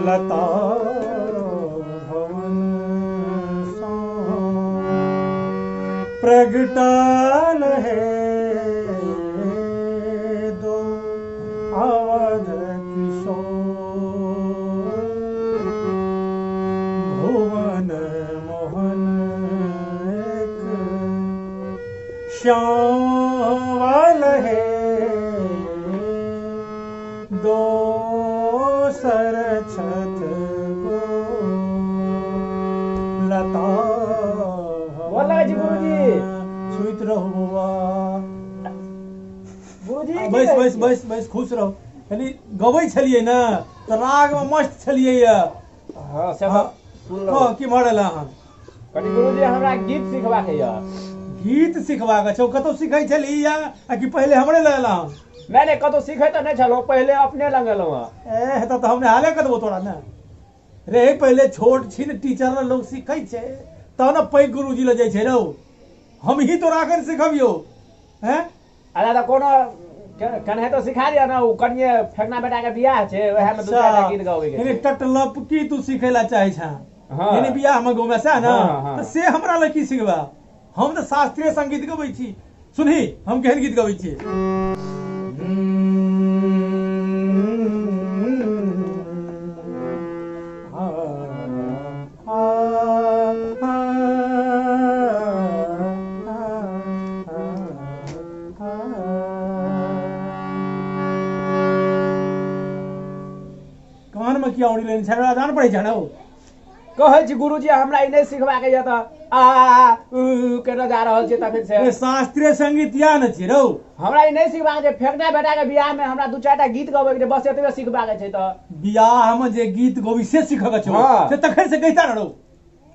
लता भवन सो प्रगटल है दो अवध किशोर भुवन मोहन एक श्यावल है दोसर छत को लता। गोर लगै छी गुरुजी। सुइत रहू बौआ। गुरुजी की बैस कहै बैस छियै? बैस बैस, खुश रहू। कनि गबै छलियै ने तऽ रागमे मस्त छलियै यऽ। हँ से हाँ। तऽ सुनलहुँ। कह की भऽ रहल अहाँ? कनि गुरुजी हमरा गीत सिखबाक यऽ। गीत सिखबाक छौ? कतौ सिखै छलही या आ कि पहिले हमरे लग एलह हन? नहि नहि, कतौ सिखै तऽ नहि छलहुँ, पहिले अपने लग एलहुँ हँ। ए तऽ हम हाले कऽ देबो तोरा ने रे। पहिले छोट छिन टीचर लग लोक सिखै छै तब ने पैघ गुरुजी लग जाइ छै रौ। हम ही तोरा एखन सिखबियौ हैं? अच्छा तऽ कोनो केनाहितो सिखा दिअ ने, ओ कनिये फेकना बेटा के बियाह छै, ओएह मे दू चारि टा गीत गाबै के यानी छै। टटलप की तू सिखै ला चाहै छह? हँ। यानी बियाह मे गाँव सएह ने? हँ, हँ। तऽ से हमरा लग की सिखबा? हम तऽ शास्त्रीय संगीत गबै छी। सुनही हम केहन गीत गबै छी। कान में किया उड़ी लेने छै? जान पड़ै छै ने ओ। कहै छी गुरुजी हमरा ई नहि सिखबाक यऽ तऽ आ उ केना जा रहल छै तखन से? ए, शास्त्रीय संगीत या ने छी रौ। हमरा ई नहि सिखबाक छै, फेकना बेटा के बियाह मे हमरा दू चारि टा गीत गबै के छै, बस एतबे सिखबाक छै तऽ। बियाह में जे गीत गबी से सीखऽ के छौ? हाँ। से तखन से कहिता ने रौ।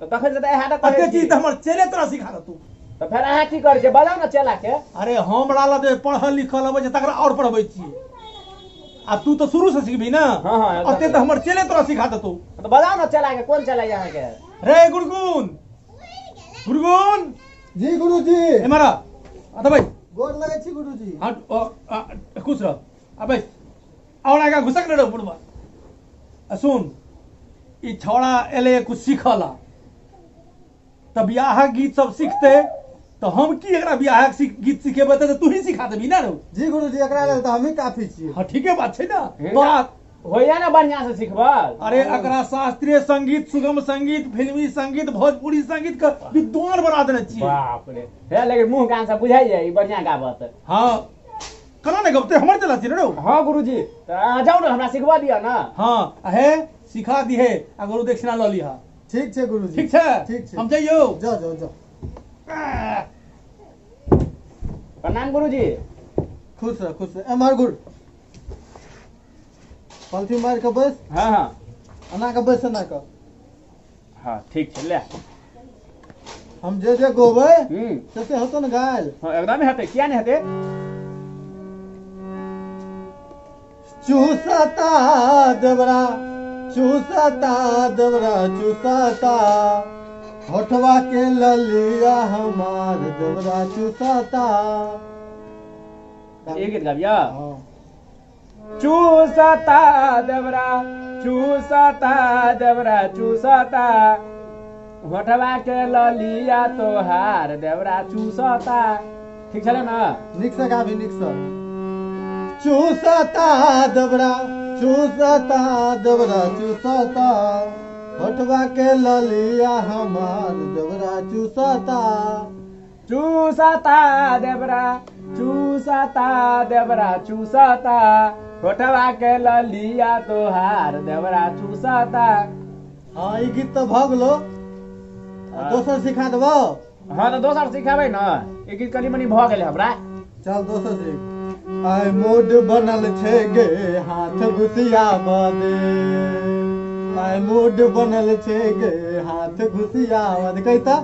तऽ तखन से तऽ इएह तऽ कहै अते छी। चीज तऽ हमर चेले तोरा सिखा देतौ। तऽ फेर अहाँ की करै छियै? बजाउ ने चेला के। अरे हमरा लग जे पढ़ल लिखल अबै छै तकरा और पढ़बै छियै, आ तू तऽ शुरू से सिखबी ने। हाँ, हाँ, एकदम। अते तऽ हमर चेले तोरा सिखा देतौ। तऽ बजाउ ने चेला के। कोन चेला यऽ अहाँके? रे गुरगुन, गुरगुन। जी गुरुजी। एम्हर आ। आ तऽ बैस। गोर लगै छी गुरुजी। हाँ, खुश रह, आ बैस। और आगाँ घुसक ने रहो बुढ़बा। आ सुन, ई छौड़ा एलै कुछ सीखऽ ला तऽ बियाहक गीत सब सिखतै, तऽ हम की एकरा बियाहक गीत सिखेबै? तऽ तू ही सिखा देबी ने रौ? जी गुरुजी, एकरा लेल तऽ हमही काफी छियै। हाँ ठीके बात छै ने तोरा। होइया ने बढ़िया से सिखबल? अरे एकरा शास्त्रीय संगीत, सुगम संगीत, फिल्मी संगीत, भोजपुरी संगीत के विद्वान बना देने छियै। बाप रे, हे लेकिन मुँह कान सब बुझाइया ई बढ़िया गाबत। हाँ, केना नहि गबतै? हमर चला छियै ने रौ। हाँ गुरुजी, तऽ अहाँ जाउ ने, हमरा सिखबा दिअ ने। हाँ आ हे सिखा दिहे आ गुरु दक्षिणा लऽ लिहा। ठीक छै गुरुजी। ठीक छै? ठीक छै। हम जइयौ? जाओ जाओ जाओ। प्रणाम गुरुजी। खुश रह, खुश रह। एम्हर घुर, पलथी मारि कऽ बैस। हाँ हाँ। एना कऽ बैस, एना कऽ। हाँ ठीक छै, ले। हम जे जे गोबै हम्म से से होतो ने गायल? हाँ एकदम हेतै, किया नहि हेतै? चूसता देवरा चूसता, देवरा चूसता होठवा के ललिया हमार, देवरा चूसता। एक गीत गाबिया? हाँ। चूसता देवरा चूसता, देवरा चूसता होठवा के ललिया तोहार, देवरा चूसता। ठीक छलै ने? नीक से गाबी, नीक से। चूसता देवरा चूसता, देवरा चूसता होठवा के ललिया हमार, देवरा चूसता। चूसता देवरा चूसता, देवरा चूसता होठवा के ललिया तोहार, देवरा चूसता। हाँ, ई गीत तऽ भऽ गेलो। हाँ। दोसर सिखा देबो? हाँ तऽ दोसर सिखेबै ने, ई गीत कनि मनि भऽ गेलै हमरा। चल दोसर सीख। आइ मूड बनल छै गे हाथ घुसिया दे, आइ मूड बनल छै गे हाथ घुसिया दे। कहिता।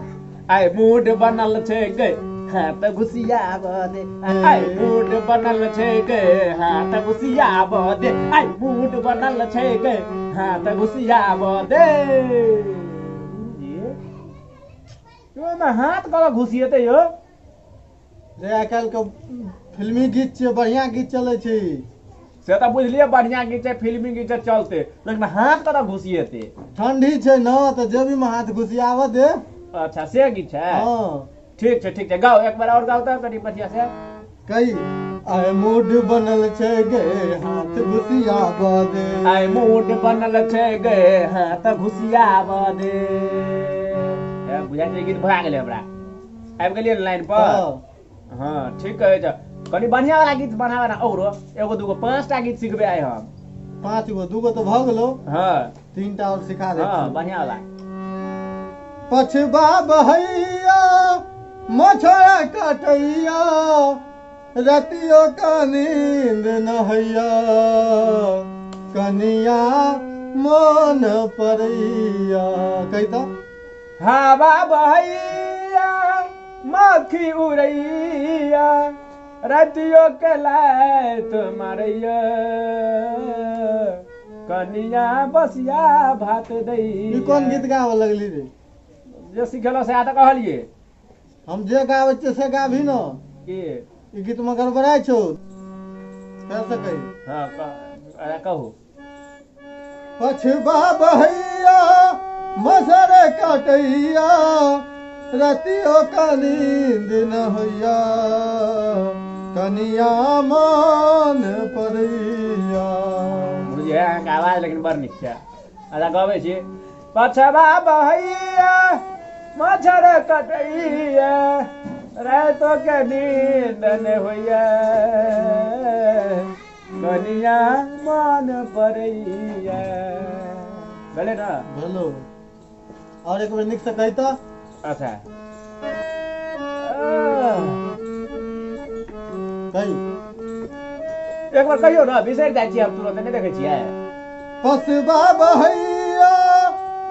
आइ मूड बनल छै गे हाथ घुसियाब दे। आइ मूड बनल छै गे हाथ घुसियाब दे, आइ मूड बनल छै गे हाथ घुसियाब दे। ओहिमे हाथ कतऽ घुसिएतै यौ? रे आइ काल्हि के फिल्मी गीत छियै, बढ़िया गीत चलै छै। से तऽ बुझलियै बढ़िया गीत छै, फिल्मी गीत छै, चलते, लेकिन हाथ कतऽ घुसिएतै? ठंडी छै न तऽ जेबी में हाथ घुसियाबऽ दे। अच्छा से गीत छै। हँ। ठीक छै ठीक छै, गाओ एक बार और गाओ तऽ कनि बढ़िया से। कही आइ मूड बनल छै गे हाथ घुसियाबऽ दे। आइ मूड बनल छै गे हाथ घुसियाबऽ दे। बुझाइ छै गीत भए गेलै, हमरा आबि गेलियै लाइन पर। हँ ठीक कहै छ, कनि बढ़िया वाला गीत बनाबे ना, औरो एगो दूगो 5टा गीत सिखबै आइ हम। 5 गो, 2 गो तऽ भऽ गेलो। हँ। 3टा और सिखा दे। हँ बढ़िया वाला। पछबा बहैया मछुआ कटैया रतियो का नींद न हैया कनिया मन परैया। कही तऽ। हवा बहैया मक्खी उड़ैया रतियो के लात मारैया कनिया बसिया भात दैया। ई कोन गीत गाबऽ लगली रे? जे सिखेलो से तऽ कहलिए। हम जे गाबै छियै से गाबही न। की? ई गीत में गड़बड़ाइ छौ। फेर से कही। हँ अरे कहू। पछबा बहैया मसर कटैया रतियो का नींद न होइया कनिया मन परैया। गुरुजी अहाँके आवाज लेकिन बड़ नीक छै। अच्छा गबै छी। पछबा बहैया मच्छर कटैया रातो के नींद न होइया कनिया मन परैया। भेलै न? भेलो। और एक बेर नीक से कही तऽ। अच्छा कही। एक बार कहियौ न, बिसरि जाइ छियै हम तुरंत, नहि देखै छियै। पछबा बहैया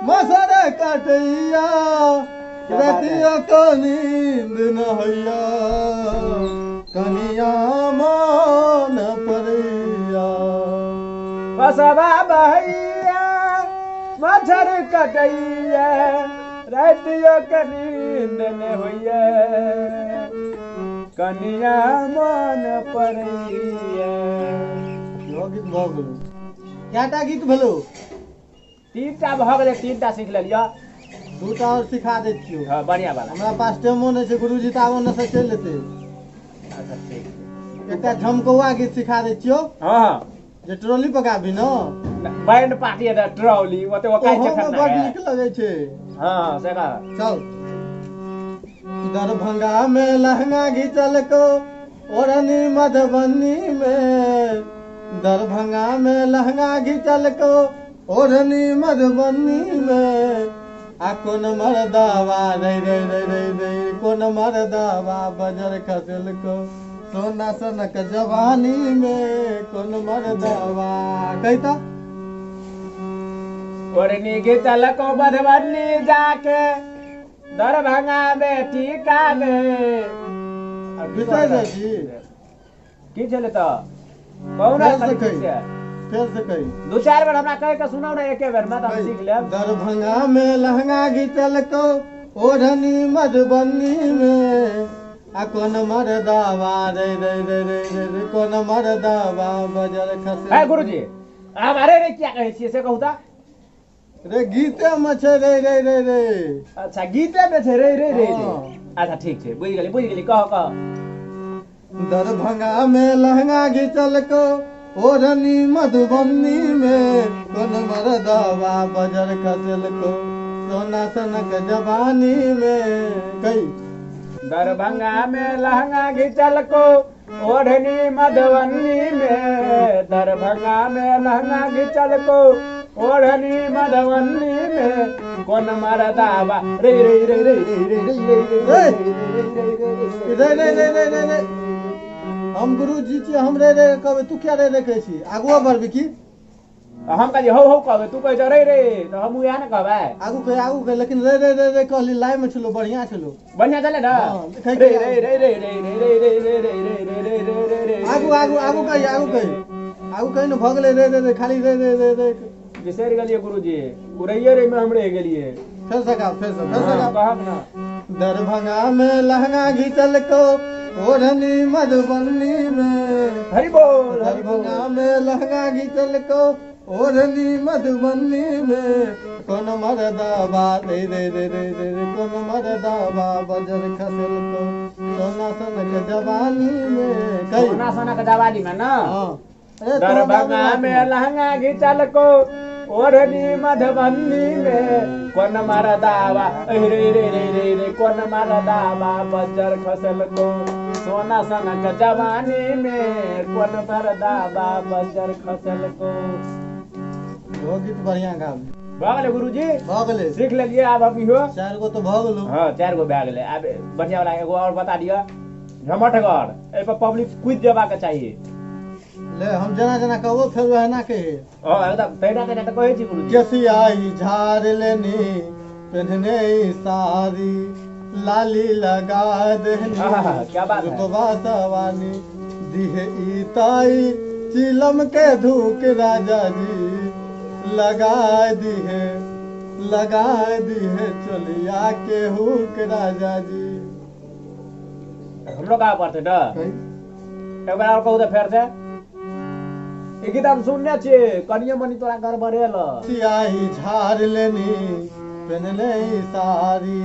मसर कटैया रतिया का नींद न होइया कनिया मन परैया। पछबा बहैया मच्छर कटैया रतिया के नींद न होइया कनिया मन परैया। इहो गीत भऽ गेलो। कएटा गीत भेलो? 3टा भऽ गेलै, 3टा सीख लेलियौ। 2टा और सिखा दै छियौ। हँ बढ़िया वाला। हमरा पास टाइमो नहि छै गुरुजी, तऽ आबो ने से चलि एतै। अच्छा ठीक। एकटा झमकौआ गीत सिखा दै छियौ। हँ हँ। जे ट्रॉली पर गाबी न? बैंड पार्टी है ट्रॉली, ओते ओ काइ छै ओहो में बड नीक लगै छै। हँ से कह। चल। दरभंगा में लहंगा घिचल को ओढ़नी मधुबनी में, दरभंगा में लहंगा घिचल को ओढ़नी मधुबनी में, आ कोन मरदावा रे रे रे रे रे कोन मरदावा बजर खसल को सोना सनक जवानी में कोन मरदावा। कही तऽ। ओढ़नी घिचल को मधुबनी जाके दरभंगा में टीका में। बिसरि जाइ छी। की छलै तऽ? कहू ने फेर से कनि कही। ठीक से। फेर से कही। 2-4 बेर हमरा कहि के सुनाउ ने, एके बेर में तऽ हम सीख लेब। दरभंगा में लहंगा घिचल को ओढ़नी मधुबनी में, आ कोन मरदावा रे रे रे रे रे रे कोन मरदावा बजर खसे। हे गुरुजी हम अरे रे किया कहै छियै से कहू तऽ। रे गीते में छै रे रे रे रे। अच्छा गीते में छै रे रे रे रे। हँ। अच्छा ठीक छै, बुझि गेली बुझि गेली, कह कह। दरभंगा में लहंगा घिचल को ओढ़नी मधुबनी में, कोन मरदावा बजर खसल को सोना सनक जवानी में। कही। दरभंगा में लहंगा घिचल को ओढ़नी मधुबनी में, दरभंगा में लहंगा घिचल को ओढ़नी मधुबनी में, कोन मरदावा रे रे रे रे रे रे रे रे रे रे रे रे रे रे। हम गुरुजी छियै, हम रे रे कहबै, तू किया रे रे कहै छी? आगुओ बढ़बी की? हम कहलियै हौ हौ कहबै, तू कहै छ रे रे, तऽ हम उएह ने कहबै। आगू कह, आगू कह, लेकिन रे रे रे रे कहली, लाइव में छलो, बढ़िया छलो। बढ़िया चले ना? हाँ, रे रे रे रे रे रे रे रे रे रे रे रे रे रे रे रे। आगू आगू आगू कही, आगू कही, आगू कही ने, भऽ गेलै रे रे रे, खाली रे रे रे रे। बिसरि गेलियै गुरुजी, उड़ैये रे में हम रहि गेलियै। फेर से गाओ, फेर से, फेर से गाओ। कहक ना। दरभंगा में लहंगा घिचल को ओढ़नी मधुबनी में। हरि बोल, हरि बोल। दरभंगा में लहंगा घिचल को ओढ़नी मधुबनी में, कोन मरदाबा रे रे रे रे रे रे, कोन मरदाबा बजर खसल को सोना सनक जवानी में। कही। सोना सोना के जवानी में ना। हाँ। अरे दरभंगा में लहंगा घिचल को ओढ़नी मधुबनी में, कोन मरदावा रे रे रे रे रे, कोन मरदावा बजर खसल को सोना सनक जवानी में, कोन मरदावा बजर खसल को। वो गीत बढ़िया गाब। भऽ गेलै गुरुजी? भऽ गेलै। सीख लेलियै आब हम इहो। चारि गो तऽ भऽ गेलौ। हाँ, 4 गो भए गेलै। आब बढ़िया वाला एगो और बता दिअ, झमटगर, एहि पर पब्लिक कूदि जेबाक चाही। ले, हम जेना जेना कहबो फेर वहना कहे। हाँ, एकदम तहिना तहिना तऽ कहै छी गुरुजी। केसियाई झाड़ लेनी पेन्हने साड़ी, लाली लगा देहनी, आहा, क्या बात है। रूपवा सवानी, दिहे ई ताई चिलम के धूक राजा जी, लगा दिहे, लगा दिहे चोलिया के हुक राजा जी। हमरो कहाँ पड़तै न? एक बार और कहू तऽ फेर से। ई गीत हम सुनने छियै, कनिये मनी तोरा गड़बड़ेल। सियाही झाड़ लेनी पेन्हले साड़ी,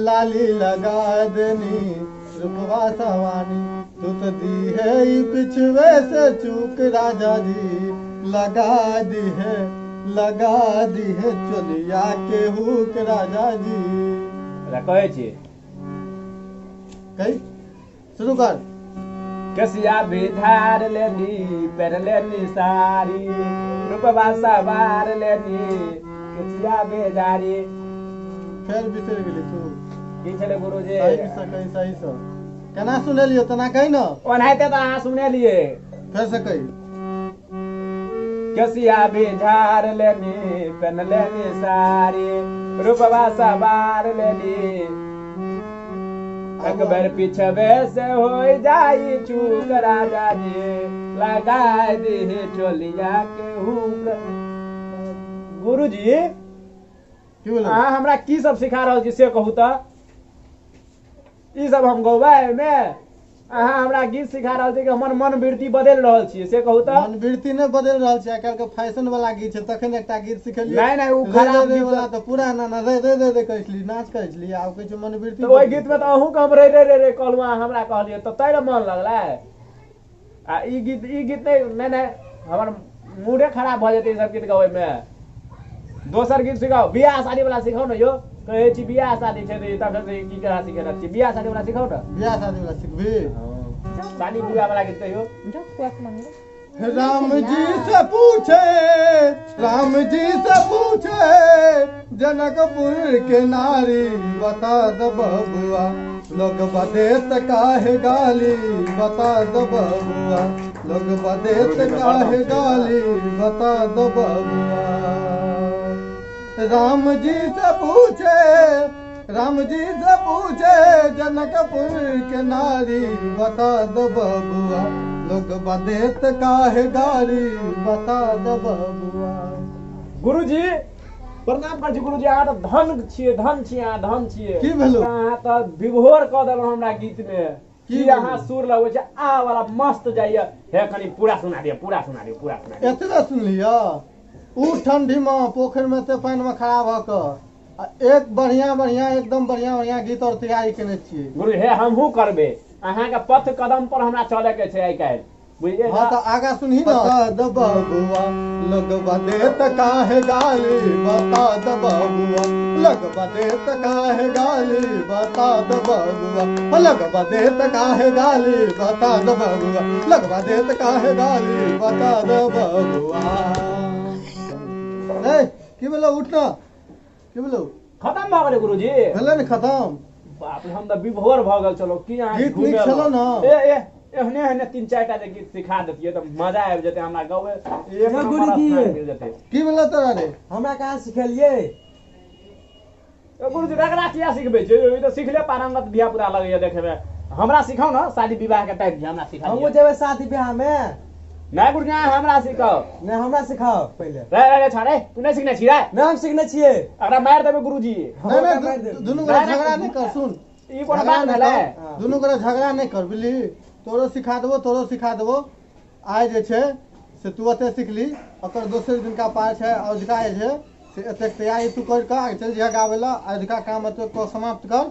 लाली लगा देनी रूपवा सवानी, तू तो दी है ई पिछवे से चूक राजा जी, लगा दी है, लगा दी है चोलिया के हुक राजा जी। अच्छा, कहै छी। कही, शुरू कर। केसिया भी झाड़ लेनी पेर लेनी साड़ी, रूपवा सवार लेनी केसिया बेजारी। फेर बिसरि गेली तू। की छलै गुरुजी? सही से कही, सही से। केना सुनेलियो तना कही न। ओनाहिते तऽ अहाँ सुनेलियै। फेर से कही। केसिया भी झाड़ लेनी पेन लेनी साड़ी, रूपवा सवार लेनी, एक बेर पिछवे से हो जाई चूक राजा जी, लगा दी चोलिया के हुक। गुरुजी की भेलौ? अहाँ हमरा की सब सिखा रहल छी से कहू तऽ। ई सब हम गौबै एहिमे? अहाँ हमरा गीत सिखा रहल छी कि हमर मन वृत्ति बदलि रहल छी से कहू तऽ। मन वृत्ति नहि बदलि रहल छै, आइ काल्हि के फैशन वाला गीत छै, तखन एकटा गीत सिखेलियै। नहि नहि, ओ रे खराब रे रे गीत वाला तऽ पूरा ना ना रे रे रे रे कहै छली, नाच करै छली, आब कहै छै मन वृत्ति। तऽ ओहि गीत मे तऽ अहूँके हम रे रे रे रे कहलहुँ, अहाँ हमरा कहलियै तऽ तै ने मन लगलै। आ ई गीत, ई गीत नहि, नहि नहि, हमर मूडे खराब भऽ जेतै ई सब गीत गबैमे। दोसर गीत सिखाउ, बियाह शादी वाला सिखाउ ने यौ। कहै छी बियाह शादी छै तऽ तखन से की केना सिखेने छी? बियाह शादी वाला सिखाउ ने। बियाह शादी वाला सिखबी? शादी बियाह वाला गीत कहियौ। राम जी से पूछे, राम जी से पूछे जनकपुर के नारी, बता द बबुआ लोग बदेत काहे गाली, बता द बबुआ लोग बदेत काहे गाली, बता द बबुआ। राम जी से पूछे, राम जी से पूछे जनकपुर के नारी, बता द बबुआ लोग बदेत काहे गाली, बता द बबुआ। गुरुजी प्रणाम करै छी। गुरुजी अहाँ तऽ धन छियै, धन छियै, अहाँ धन छियै। की भेलौ? अहाँ तऽ विभोर कऽ देलहुँ हमरा गीत मे। की की भेलौ? अहाँ सुर लगबै छै आ वाला मस्त जाइया। हे कनि पूरा सुना दिअ, पूरा सुना दिअ, पूरा सुना दिअ। एतबे सुनलिअ? उ ठंडी में पोखरि में एते पानि में खड़ा भऽ कऽ आ एक बढ़िया बढ़िया एकदम बढ़िया बढ़िया गीत और तैयारी केने छियै। गुरु हे हमहूँ करबै, अहाँके पथ कदम पर हमरा चले के छै आइ काल्हि, बुझलियै हाँ ने? तऽ आगा सुनही न। बता द बबुआ लोग बदेत काहे गाली, बता द बबुआ लोग बदेत काहे गाली, बता द बबुआ लोग बदेत काहे गाली, बता द बबुआ लोग बदेत काहे गाली, बता द बबुआ। ए की भेलौ? उठ न, की भेलौ? खतम भऽ गेलै गुरुजी? भेलै ने खतम। बाप रे, हम तऽ विभोर भऽ गेल छलहुँ। की अहाँ गीत नीक घुमेलहुँ? छलौ ने? ए ए एहने एहने 3-4 टा जे गीत सिखा देतियै तऽ मजा आबि जेतै हमरा गावे एक नंबर गुरुजी। स्थान मिल जेतै। की भेलो तोरा रे? हमरा कहाँ सिखेलियै? गुरुजी रगड़ा किया सिखबै छै? ई तऽ सिखले पारंगत धिया पुता लगैया देखैमे। हमरा सिखाउ ने, शादी विवाह के टाइम छै, हमरा सिखा हमहूँ दिअ। जेबै शादी ब्याह में। नहि गुरुजी, अहाँ हमरा सिखाउ। नहि, हमरा सिखाउ पहिले। रे रे रे छाड़े, तू नहि सिखने छी रे? नहि, हम सिखने छियै। एकरा मारि देबै गुरुजी। नहीं हमरा मारि नहीं, देब। दुनू गोरा नहीं, झगड़ा नहीं कर, सुन। ई कोनो झगड़ा बात नहीं भेलै? कर, हाँ। दुनू गोरा झगड़ा नहीं कर, बुझली? तोरो सिखा देबो, तोरो सिखा देबो। आइ जे छै से तू एते सिखली, ओकर दोसर दिनका पार छै, अजुका जे छै से एतेक तैयारी तू कर कऽ आगे चलि जइहे गाबै लए। अजुका काम एते कऽ समाप्त कर,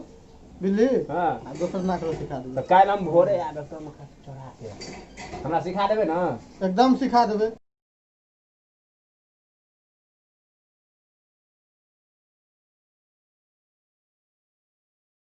बुझली? हाँ। आ दोसर दिना तोरो सिखा देबो। तऽ काल्हि हम भोरे आयब एकदम चढ़ा के, हमरा सिखा देबै ने? एकदम सिखा देबै।